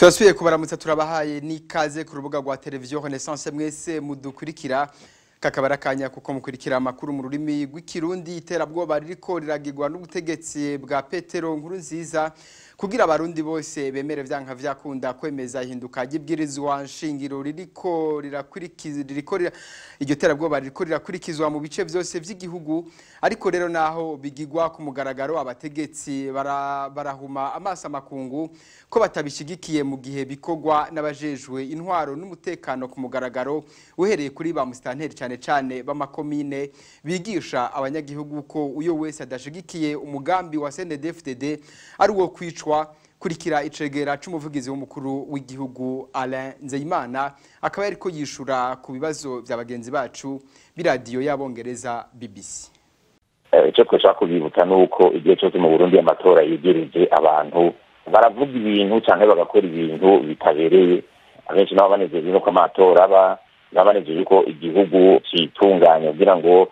Turasubiye kubaramutsa, turabahaye n'ikaze ku rubuga rwa televiziyo Renaissance mwese mudukurikira. Kakabara kanya kuko mukurikira amakuru mu rurimi rw'Ikirundi. Iterabwoba ririko riragirwa n'ubutegetsi bwa Petero Nkurunziza kugira abarundi bose bemere vyanka vyakunda kwemeza ihinduka ry'ibwirizwa nshingiro ririko rirakurikiza, ririko iryo terabwoba ririko rirakurikizwa mu bice vyose vy'igihugu. Ariko rero naho bigigwa ku mugaragaro, abategetsi barahuma amaso amakungu ko batabishigikiye mu gihe bikorwa n'abajejwe intwaro n'umutekano ku mugaragaro, uhereye kuri ba musitanteri, cane cane b'amakomine, bigisha abanyagihugu ko uyo wese adashigikiye umugambi wa CNDD-FDD ari uwo kwicwa. Kurikira icegera c'umuvugizi w'umukuru w'igihugu Alain Nzeyimana, akaba yariko yishura ku bibazo vya bagenzi bacu b'iradiyo y'Abongereza BBC. Icyo twashaka kubibutsa ni uko igihe cyose mu Burundi amatora yegereje, abantu baravuga ibintu cyangwa bagakora ibintu bitabereye. Abenshi nabo banezejwe nuko amatora aba, nabo banezejwe ko igihugu citunganya kugira ngo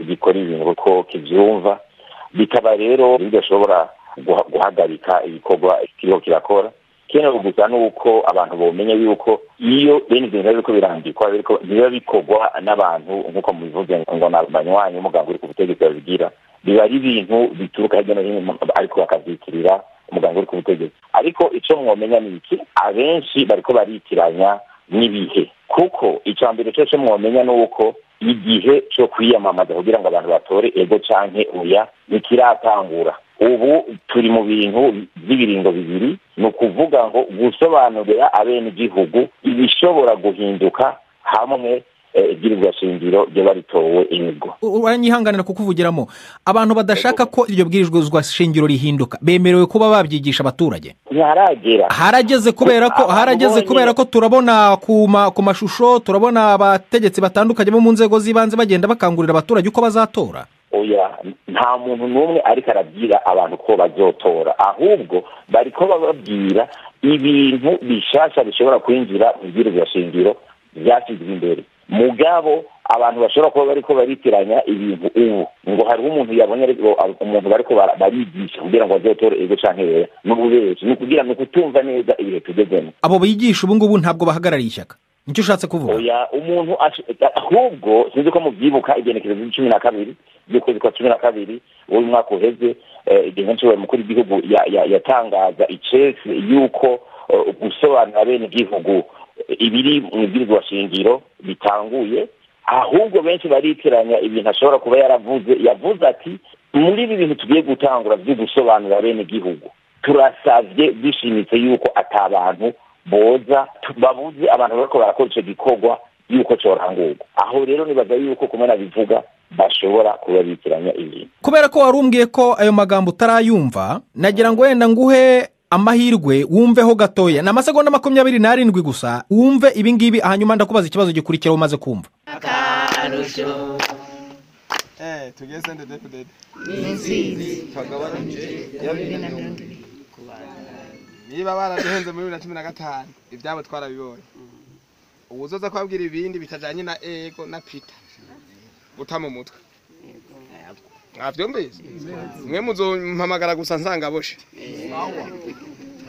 gikore ibintu uko kivyumva, bikaba rero bidashobora guhagarika ibikorwa kiriho kirakora. Kino gusa ni uko abantu bomenya yuko iyo bene ivyo bintu biriko birandikwa, biba bikorwa n'abantu nk'uko mubivuze ngo banywanyi umuganga uri ku butegetsi babigira, biba ari ibintu bituruka hirya no hino ariko bakavyitirira umuganga uri ku butegetsi. Ariko ico mwomenya ni iki: abenshi bariko baritiranya n'ibihe, kuko ica mbere cose mwomenya ni uko igihe co kwiyamamaza kugira ngo abantu batore ego canke oya ntikiratangura. Ubu turi mu bintu by'ibiringo bibiri, ni ukuvuga ngo gusobanurira abenegihugu ibishobora guhinduka hamwe ibwirizwa shingiro ryoba ritowe inyigo. Uranyihanganira kukuvugiramo, abantu badashaka ko iryo bwirizwa shingiro rihinduka bemerewe kuba babyigisha abaturage? Ntiharagera. Harageze, kubera ko Abantu harageze, bonyene. Kubera ko turabona ku mashusho, turabona abategetsi batandukanye bo mu nzego z'ibanze bagenda bakangurira abaturage uko bazatora. Oya, nta muntu n'umwe ariko arabwira abantu ko bazotora, ahubwo bariko bababwira ibintu bishasha bishobora kwinjira mu bwirizwa shingiro vyashyizwe imbere. Mugabo abantu bashobora kuba bariko baritiranya ibintu ubu, ngo hariho umuntu yabonye ariko umuntu bariko barigisha kugira ngo bazotore ego canke oya, n'ububeshi, ni ukugira ni ukutumva neza ibihe tugezemo. Abo bigisha ubu ngubu ntabwo bahagarariye ishyaka, nicyo ushatse kuvuga? Oya, umuntu ahubwo sinzi ko muvyibuka igenekerezo ry'icumi na kabiri ry'ukwezi kwa 12 w'uyu mwaka uheze, igihe nshobora mukuru w'igihugu yatangaza icese yuko gusobanura bene igihugu ibiri mu ibwirizwa shingiro bitanguye. Ahubwo benshi baritiranya ibintu ashobora kuba yaravuze. Yavuze ati: "Muri ibi bintu tugiye gutangura vyo gusobanurira bene igihugu, turasavye bishimitse yuko ata bantu boza babuze abantu bariko barakora ico gikorwa yuko corangurwa." Aho rero nibaza yuko kumwe nabivuga bashobora kuba bitiranya ibintu. Kubera ko wari umbwiye ko ayo magambo utarayumva, nagira ngo wenda nguhe amahirwe wumveho gatoya, ni amasegonda 27 gusa, wumve ibi ngibi, hanyuma ndakubaza ikibazo gikurikira umaze kumva. Akarusho. Tugeze CNDD-FDD. N'intsinzi. Twagabanije ya 2020. Niba baraduhenze muri 2015, ibyabo twarabibonye. Uwuzoza kubabwira ibindi bitajanye na ego na pita guta mu mutwe, mwavyumvise? Mwe muzompamagara gusa nsanga boshe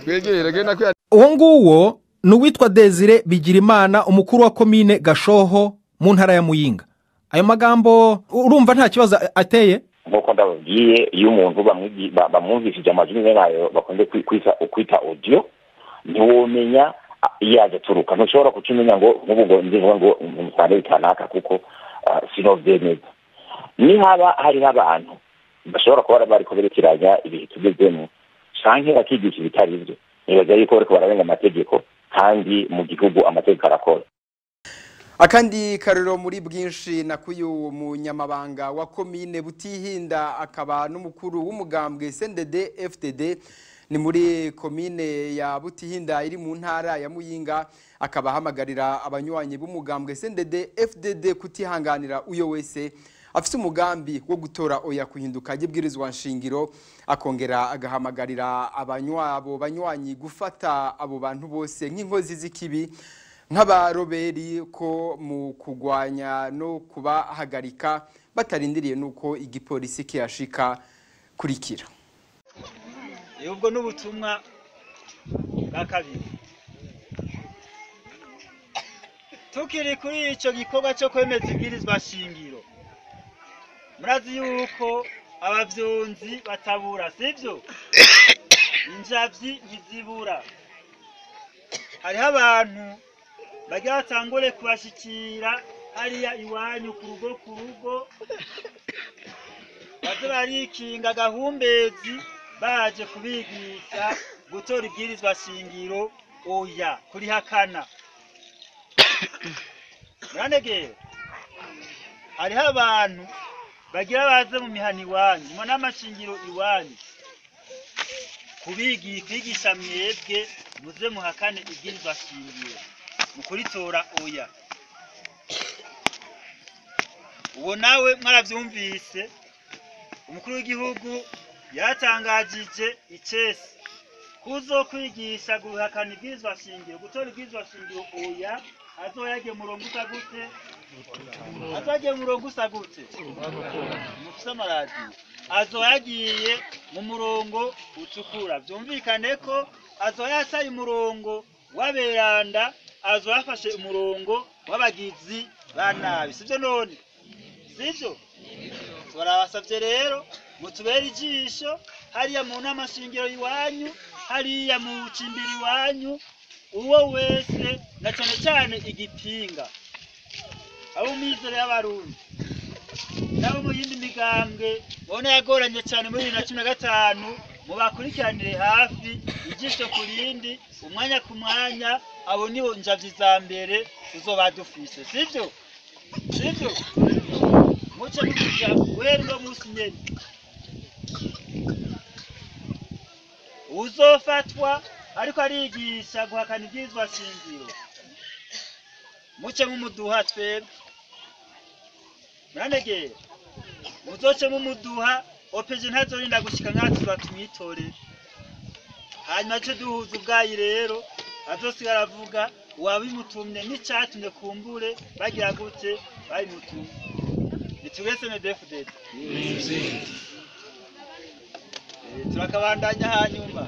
twegere genda kwiya. Uwo nguwo ni uwitwa Desire Bigirimana, umukuru wa komine Gashoho mu ntara ya Muyinga. Ayo magambo urumva nta kibazo ateye? Nk'uko ndababwiye, iyo umuntu bamwumvishije amajwi nayo bakunze kwita audio, ntiwomenya iyo aje aturuka. Ntushobora kuca umenya ngo nk'ubu ngo ndivuga ngo umusarane kanaka, kuko sinovyemeza. Nihaba hariho abantu bashobora kuba bariko berekeranya ibihe tugezemo canke bakigisha ibitari vyo, nibaza yuko bariko bararenga amategeko, kandi mu gihugu amategeko arakora. Akandi karero muri bwinshi nakuyu munyamabanga wa komine Butihinda, akaba n'umukuru w'umugambwe CNDD FDD, ni muri komine ya Butihinda iri mu ntara ya Muyinga, akaba ahamagarira abanywanyi b'umugambwe CNDD FDD kutihanganira uyo wese afise umugambi wo gutora oya kuhinduka ry'ibwirizwa nshingiro. Akongera agahamagarira abanywa abo banywanyi gufata abo bantu bose nk'inkozi z'ikibi, nk'abaroberi, ko mu kugwanya no kubahagarika batarindiriye nuko igipolisi kiyashika. Kurikira. Ubwo n'ubutumwa bwa kabiri. Tukiri kuri ico gikorwa cyo kwemeza ibwirizwa shingiro, murazi yuko abavyonzi batabura, sivyo? Injavyi ntizibura. Hariho abantu bagira batangure kubashikira hariya iwanyu ku rugo ku rugo, baze barikinga gahumbezi baje kubigisha gutora ibwirizwa shingiro oya kurihakana. Muranegera, hariho abantu bagira baze mu mihana iwanyu mu n'amashingiro iwanyu kwigisha mwebwe muze muhakane ibwirizwa shingiro mu kuritora oya. Uwo nawe mwaravyumvise, umukuru w'igihugu yaratangajije icese kuzo kwigisha guhakana ibwirizwa shingiro, gutora ibwirizwa shingiro oya, azoyagiye murongo usa gute? Azoyagiye murongo usa gute? Mufise amaradiyo. Azoyagiye mu murongo utukura. Vyumvikane ko azoyataye umurongo w'aberanda, azoyafashe umurongo w'abagizi ba nabi. Sivyo none? Sivyo? Turabasavye rero mutubere ijisho hariya mu nama shingiro iwanyu, hariya mu cimbiri iwanyu, uwo wese na cyane cyane igipinga, abo mizero y'abarundi nabo mu yindi migambwe bona yagoranye cyane muri 2015, mubakurikiranire hafi ijisho ku rindi, umwanya ku mwanya. Abo nibo njavyi za mbere tuzoba dufise, sivyo? Sivyo? Muce mukuja guhera uno musi nyene uzofatwa ariko arigisha guhakana ibwirizwa shingiro, muce mumuduha twebwe. Muranegera, muzoce mumuduha opeje ntazorinda gushika nkatwe tumwitorere. Hanyuma ce duhuza ubwayi rero azosigara avuga uwabimutumye n'icatumye kumbure bagira gute babimutumye. Nitugese NDFDD. Turakabandanya hanyuma.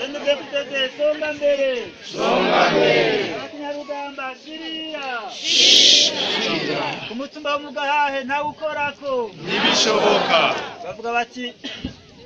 NDFDD songa mbere. Songa mbere. Abakinyarugamba shirira. Shirira. Ku mutumba w'Umugahahe ntawe ukorako. Ntibishoboka. Bavuga bati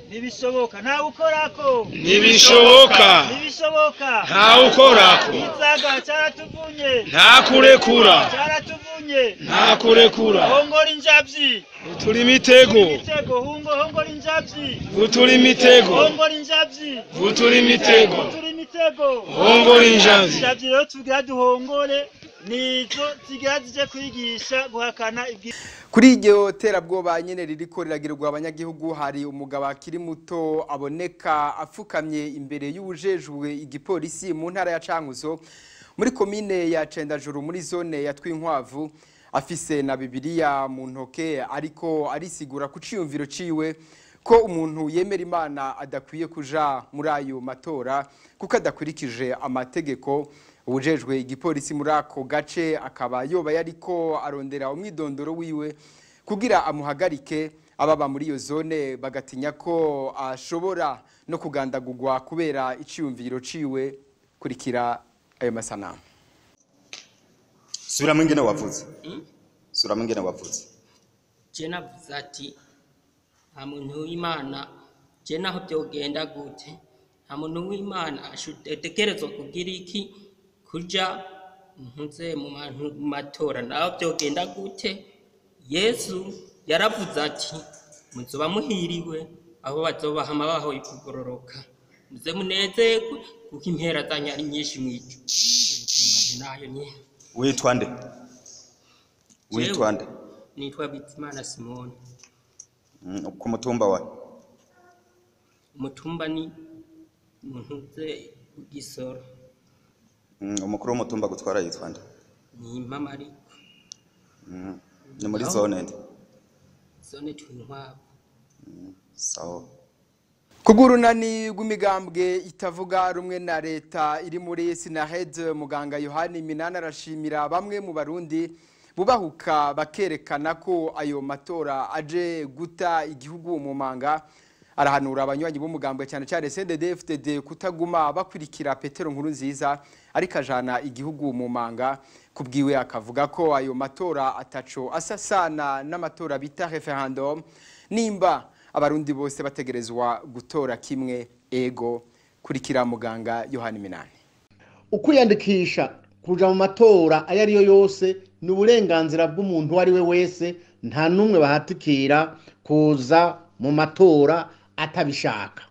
ntibishoboka, ntawe ukorako. Ntibishoboka. Ntibishoboka. Ntawe ukorako. Izaga cyaratuvunye. Ntakurekura. Cyaratuvunye. Ntakurekura. Hongora injavyi. Turi imitego. Imitego hongora injavyi. Turi imitego. Hongora injavyi. Turi imitego. Turi imitego. Hongora injavyi. Injavyi rero tugira duhongore nizo zigira zije kwigisha guhakana ibwi. Kuri iryo terabwoba nyene ririko riragirwa abanyagihugu, hari umugabo akiri muto aboneka afukamye imbere y'uwujejwe igipolisi mu ntara ya Cankuzo muri komine ya Cendajuru muri zone ya Twinkwavu, afise na Bibiliya mu ntoke, ariko arisigura ku ciyumviro ciwe ko umuntu yemera Imana adakwiye kuja muri ayo matora kuko adakurikije amategeko. Uwujejwe igipolisi muri ako gace akaba yoba yariko arondera umwidondoro wiwe kugira amuhagarike. Ababa muri iyo zone bagatinya ko ashobora no kugandagurwa kubera iciyumviro ciwe. Kurikira ayo masanamu. Subiramo ingene wavuze. Subiramo ingene wavuze. Je navuze ati nta muntu w'Imana, je naho byogenda gute, nta muntu w'Imana ategerezwa kugira iki kuja ntuze mu matora, naho byogenda gute. Yesu yaravuze ati muzoba muhiriwe abo bazobahama bahoye kugororoka, muze munezerwe kuko impera zanyu ari nyinshi mw'ijuru. Nayo nyene. Witwa nde? Witwa nde? Nitwa Bizimana Simoni. Ku mutumba wa? Umutumba ni muntuze Gisoro. Umukuru w'umutumba gutwara yitwa nde? Ni Mama Ariko. Ni muri zone nde? Zone Twinkwavu. Sawa. Kugurunani rw'imigambwe itavuga rumwe na leta iri muri Sinahed, muganga Yohani Minana arashimira bamwe mu Barundi bubahuka bakerekana ko ayo matora aje guta igihugu mu manga. Arahanura abanywanyi b'umugambwe cyane cyane CNDD-FDD kutaguma bakurikira Petero Nkurunziza ariko ajana igihugu mu manga. Kubwiwe akavuga ko ayo matora ataco asasana n'amatora bita referendum, nimba abarundi bose bategerezwa gutora kimwe ego. Kurikira muganga Yohani Minani. Ukwiyandikisha kuja mu matora ayo ariyo yose ni uburenganzira bw'umuntu uwo ari we wese, nta n'umwe bahatikira kuza mu matora atabishaka.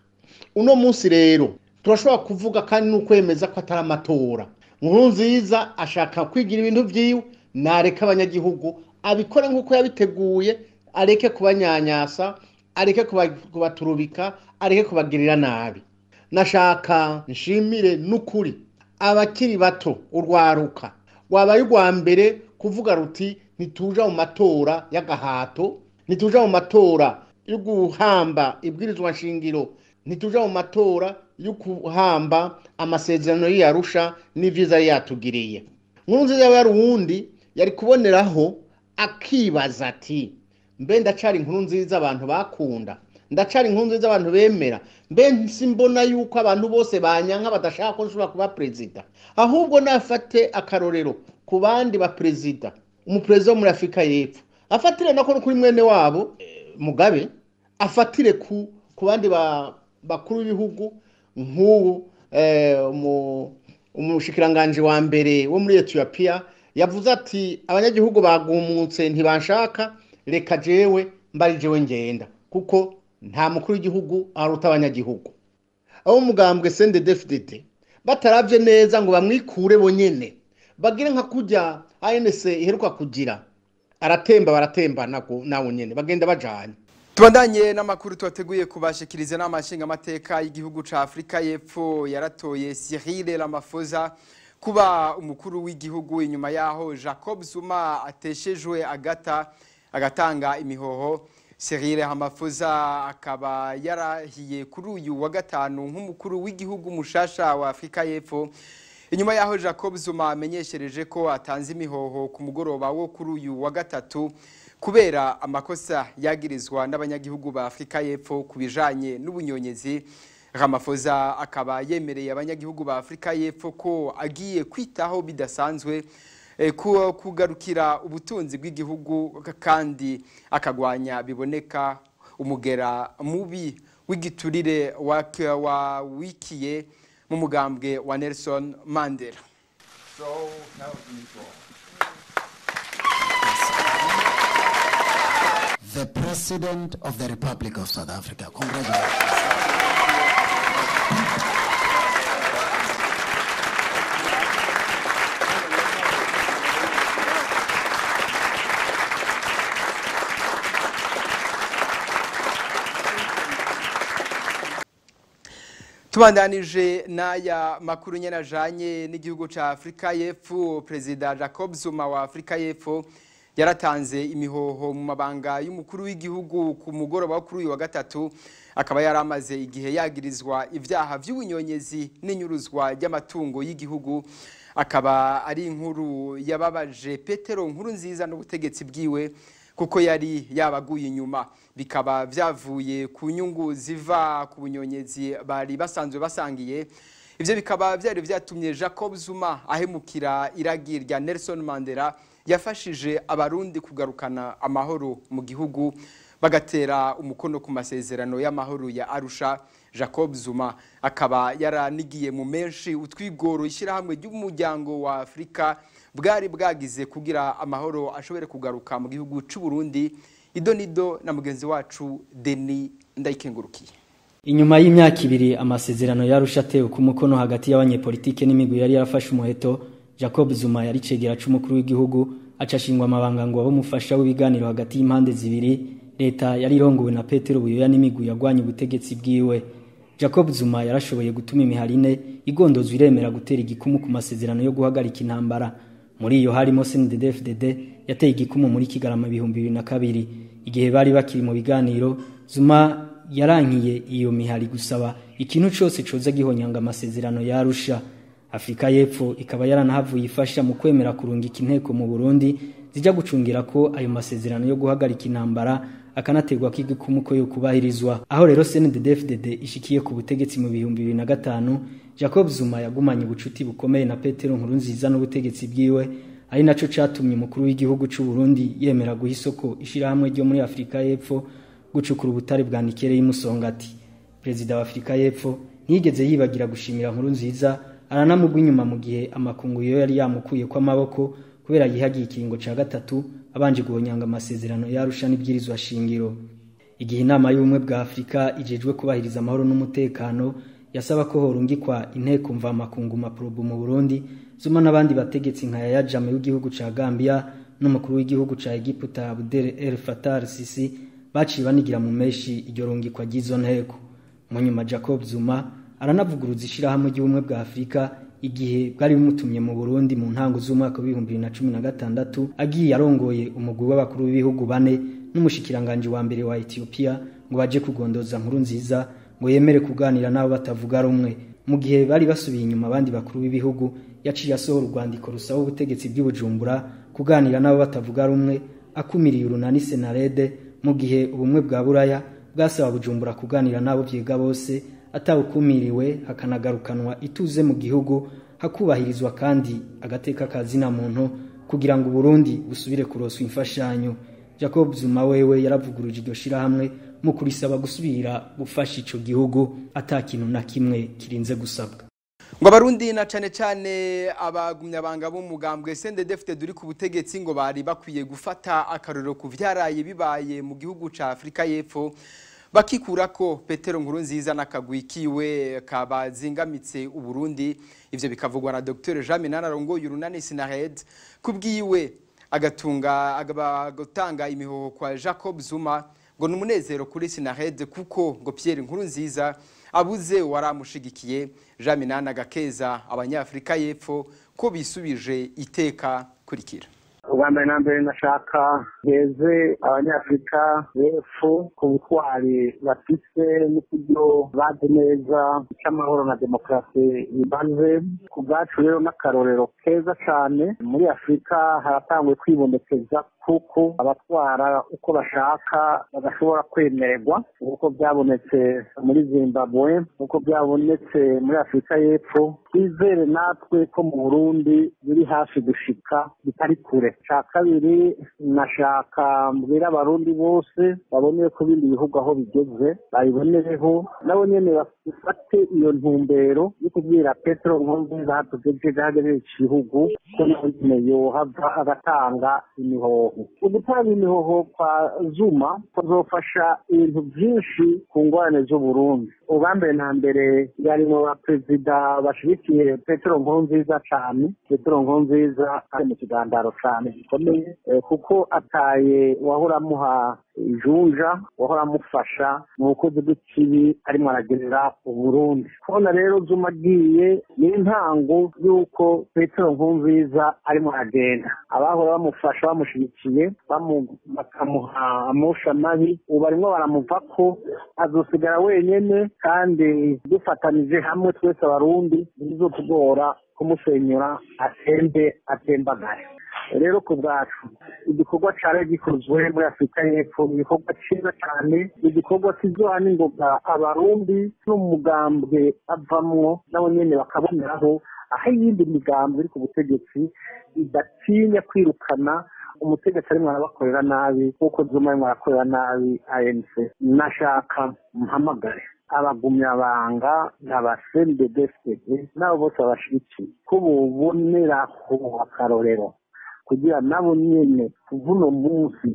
Uno munsi rero turashobora kuvuga kandi n'ukwemeza ko atari amatora. Nkurunziza ashaka kwigira ibintu vyiwe, nareka abanyagihugu abikore nk'uko yabiteguye, areke kubanyanyasa, areke kubaturubika, areke kubagirira nabi. Nashaka nshimire n'ukuri abakiri bato, urwaruka rwabaye urwa mbere kuvuga ruti ntituja mu matora y'agahato, ntituja mu matora yo guhamba ibwirizwa nshingiro, ntituja mu matora yo guhamba amasezerano y'Arusha n'ivyiza yari yatugiriye. Nkurunziza yaba yari uwundi yari kuboneraho akibaza ati mbe ndacari Nkurunziza abantu bakunda, ndacari Nkurunziza abantu bemera, mbe simbona yuko abantu bose banyanka badashaka ko nshobora kuba perezida. Ahubwo nafate akarorero ku bandi ba perezida, umuperezida wo muri Afrika y'Epfo afatire nako kuri mwene wabo Mugabe, afatire ku bandi bakuru b'ibihugu nk'ubu umushikiranganje wa mbere wo muri Ethiopia yavuze ati abanyagihugu bagumutse ntibanshaka, reka jewe mbari jewe ngenda, kuko nta mukuru w'igihugu aruta abanyagihugu. Abo mugambwe CNDD-FDD bataravye neza ngo bamwikure bonyene, bagire nka kujya ANC iheruka kugira, aratemba baratembana nawo nyene bagenda bajanye. Tubandanye n'amakuru twateguye kubashikiriza. N'amashinga amateka y'igihugu ca Afrika y'Epfo yaratoye Cyril Ramaphosa kuba umukuru w'igihugu inyuma yaho Jacob Zuma ateshejwe agata agatanga imihoho. Cyril Ramaphosa akaba yarahiye kuri uyu wa gatanu nk'umukuru w'igihugu mushasha wa Afrika y'Epfo, inyuma yaho Jacob Zuma amenyeshereje ko atanze imihoho ku mugoroba wo kuri uyu wa gatatu kubera amakosa yagirizwa n'abanyagihugu ba Afrika y'Epfo ku bijanye n'ubunyonyezi. Ramaphosa akaba yemereye abanyagihugu ba Afrika y'Epfo ko agiye kwitaho bidasanzwe kugarukira ubutunzi bw'igihugu, kandi akagwanya biboneka umugera mubi w'igiturire wa wikiye mu mugambwe wa Nelson Mandela. So help me God. The President of the Republic of South Africa. Congratulations. Tubandanije n'aya makuru nyene ajanye n'igihugu ca Afrika y'Epfo. Perezida Jacob Zuma wa Afrika y'Epfo yaratanze imihoho mu mabanga y'umukuru w'igihugu ku mugoroba wo kuri uyu wa gatatu, akaba yaramaze igihe yagirizwa ivyaha vy'ubunyonyezi n'inyuruzwa ry'amatungo y'igihugu. Akaba ari inkuru yababaje Petero Nkurunziza n'ubutegetsi bwiwe, kuko yari yabaguye inyuma, bikaba vyavuye ku nyungu ziva ku bunyonyezi bari basanzwe basangiye. Ivyo bikaba vyari vyatumye Jacob Zuma ahemukira iragi rya Nelson Mandela yafashije abarundi kugarukana amahoro mu gihugu, bagatera umukono ku masezerano y'amahoro ya Arusha. Jacob Zuma akaba yaranigiye mu menshi utwigoro ishyirahamwe ry'umuryango wa Afrika bwari bwagize kugira amahoro ashobore kugaruka mu gihugu c'u Burundi. Idonido na mugenzi wacu Denis Ndayikengurukiye. Inyuma y'imyaka ibiri amasezerano y'Arusha atewe ku mukono hagati y'abanyepolitike n'imigwi yari yarafashe umuheto, Jacob Zuma yari cegera c'umukuru w'igihugu acashingwa amabanga ngo abamufasha w'ibiganiro hagati y'impande zibiri. Leta yari irongowe na Petero Buyoya n'imigwi yagwanye ubutegetsi bwiwe. Jacob Zuma yarashoboye gutuma imiharine igondozwa iremera gutera igikumu ku masezerano yo guhagarika intambara. Muri iyo harimo CNDD-FDD yateye igikumu muri Kigarama 2002. Igihe bari bakiri mu biganiro, Zuma yarankiye iyo mihari gusaba ikintu cose coza gihonyanga amasezerano y'Arusha. Afrika y'Epfo ikaba yaranahavuye ifasha mu kwemera kurungika inteko mu Burundi zijya gucungira ko ayo masezerano yo guhagarika intambara akanategwa k'igikumuko yo kubahirizwa. Aho rero CNDD-FDD ishikiye ku butegetsi mu 2005, Jacob Zuma yagumanye ubucuti bukomeye na Petero Nkurunziza n'ubutegetsi bwiwe, ari naco catumye umukuru w'igihugu c'u Burundi yemera guha isoko ishirahamwe ryo muri Afrika y'Epfo gucukura ubutare bwa nikele y'Imusongati. Perezida wa Afrika y'Epfo ntiyigeze yibagira gushimira Nkurunziza, aranamugwa inyuma mu gihe amakungu yo yari yamukuye kw'amaboko kubera yihagiye ikiringo ca gatatu abanje guhonyanga amasezerano yarusha n'ibwirizwa shingiro. Igihe inama y'ubumwe bwa Afrika ijejwe kubahiriza amahoro n'umutekano yasaba ko horungikwa inteko mvamakungu maprobu mu Burundi, Zuma n'abandi bategetsi nka Yaya Jammeh w'igihugu ca Gambia n'umukuru w'igihugu ca Egiputa Abdel El Fattah Sisi baciye banigira mu meshi iryo rungikwa ry'izo nteko. Mu nyuma Jacob Zuma aranavuguruza ishirahamwe ry'ubumwe bwa Afrika igihe bwari bumutumye mu Burundi mu ntango z'umwaka wa 2016, agiye arongoye umugwi w'abakuru b'ibihugu bane n'umushikiranganje wa mbere wa Ethiopia ngo baje kugondoza Nkurunziza ngo yemere kuganira nabo batavuga rumwe. Mu gihe bari basubiye inyuma abandi bakuru b'ibihugu, yaciye asohora urwandiko rusaba ubutegetsi bw'i Bujumbura kuganira nabo batavuga rumwe, akumiriye urunani Senarede, mu gihe ubumwe bwa Buraya bwasaba Bujumbura kuganira nabo vyega bose atawukumiriwe, hakanagarukanwa ituze mu gihugu, hakubahirizwa kandi agateka kazina muntu kugira ngo Burundi busubire kuroswa imfashanyo. Jacob Zuma wewe yaravuguruje iryo shirahamwe mu kurisaba gusubira gufasha ico gihugu ata kintu na kimwe kirinze gusabwa. Ngo abarundi na cane cane abagumyabanga b'umugambwe CNDD-FDD uri ku butegetsi ngo bari bakwiye gufata akarorero ku vyaraye bibaye mu gihugu ca Afrika y'Epfo, bakikura ko Petero Nkurunziza n'akagwi kiwe kabazingamitse Uburundi. Ivyo bikavugwa na Dr Jean Minani arongoye urunani Sinared. Kubwiwe agatunga agutanga imihoho kwa Jacob Zuma ngo numunezero kuri Sinared, kuko ngo Pierre Nkurunziza abuze waramushigikiye. Jean Minani agakeza abanyafrika y'Epfo ko bisubije iteka. Kurikira. Ubwa mbere na mbere nashaka beze abanyafurika b'epfo ku butwari bafise n'uburyo bazi neza icy'amahoro na demokarasi bimaze. Ku bwacu rero n'akarorero keza cyane muri Afurika haratanguye kwibonekeza kuko abatwara uko bashaka badashobora kwemererwa, nk'uko byabonetse muri Zimbabwe, nk'uko byabonetse muri Afurika y'Epfo. Twizere natwe ko mu Burundi biri hafi gushika, bitari kure. Cya kabiri, nashaka mbwira abarundi bose babone ko ibindi bihugu aho bigeze babibonereho, nabo nyene bafate iyo ntumbero yo kubwira Petero Nkurunziza hatugejeje hagejeje igihugu ko nawe nyene yohava agatanga imihoho. Ugutanga imihoho kwa Zuma kuzofasha ibintu byinshi ku ngorane z'Uburundi. Ubwa mbere na mbere yari mu baperezida bashigikiye Petero Nkurunziza cane. Petero Nkurunziza ari mu kigandaro cane gikomeye, kuko ataye wahora amuha ijunja, wahora amufasha mu bukozi bw'ikibi arimo aragerera Uburundi. Kubona rero Zuma agiye ni intango y'uko Petero Nkurunziza arimo aragenda. Abahora bamufasha bamushigikiye bakamuha amusha mabi, ubu barimo baramuva ko azosigara wenyene, kandi dufatanije hamwe twese abarundi ntibizotugora kumusenyura atembe atembagare. Rero ku bwacu igikorwa cari gikozwe muri Afurika y'Epfo ni igikorwa ciza cane, igikorwa kizoha n'ingoga abarundi n'umugambwe avamwo nabo nyene bakaboneraho aho iyindi migambwe iri ku butegetsi idatinya kwirukana umutegetsi arimwo arabakorera nabi, nk'uko Zuma arimwo arakorera nabi ANC. Nashaka mpamagare abagumyabanga n'aba CNDD-FDD nabo bose babashigikiye ko boboneraho akarorero kugira nabo nyene kuva uno munsi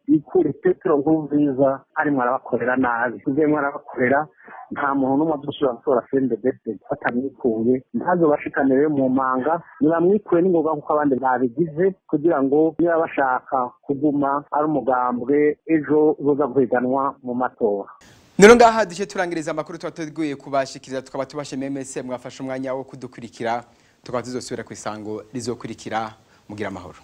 bikure Petero Nkurunziza arimwo arabakorera nabi. Ivyo arabakorera nta muntu n'umwe azosubira gutora CNDD-FDD batamwikuye, ntazobashikane rero mu manga, ntibamwikuye n'ingoga kuko abandi babigize, kugira ngo niba bashaka kuguma ari umugambwe ejo uzoza guhiganwa mu matora. Nero ngaha duce turangiriza amakuru twateguye kubashikiriza, tukaba tubashimiye mwese mwafashe umwanya wo kudukurikira, tukaba tuzosubira ku isango rizokurikira. Mugira amahoro.